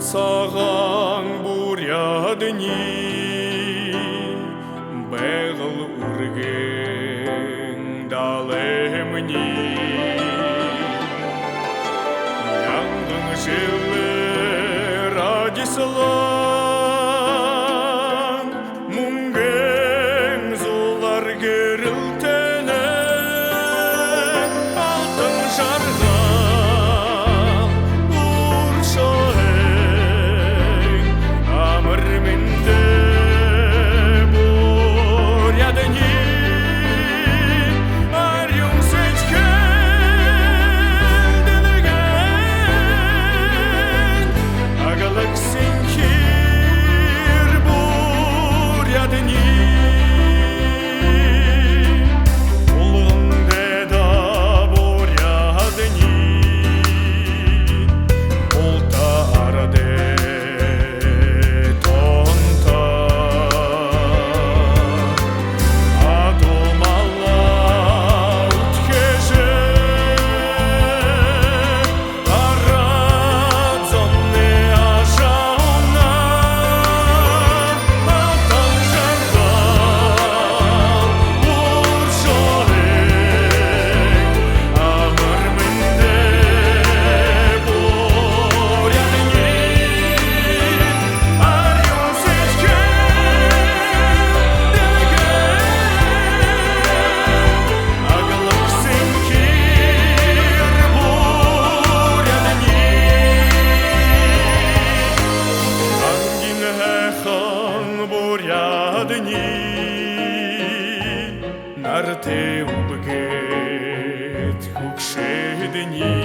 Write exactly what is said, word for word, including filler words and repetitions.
Сагаан Буряадни, Байгал үргэн далаймни, мянган жэлээр адислан, мүнгэн зулаар гэрэлтэнэ, алтан жаргал үршөөл, амар мэндэ, Буряадни, арюун сэдьхэл дэлгэн, аглаг сэнхир, Буряадни. Булган дайда, Буряадни, булта арадай тоонто, адуу малаа үдхэжэ, арад зомнай ажаһуунаар, алтан жаргал үршөөл, амар мэндэ, Буряадни, арюун сэдьхэл дэлгэн, аглаг сэнхир, Буряадни, ангиин һайхан Буряадни, наратай үбгэд, хүгшэдни.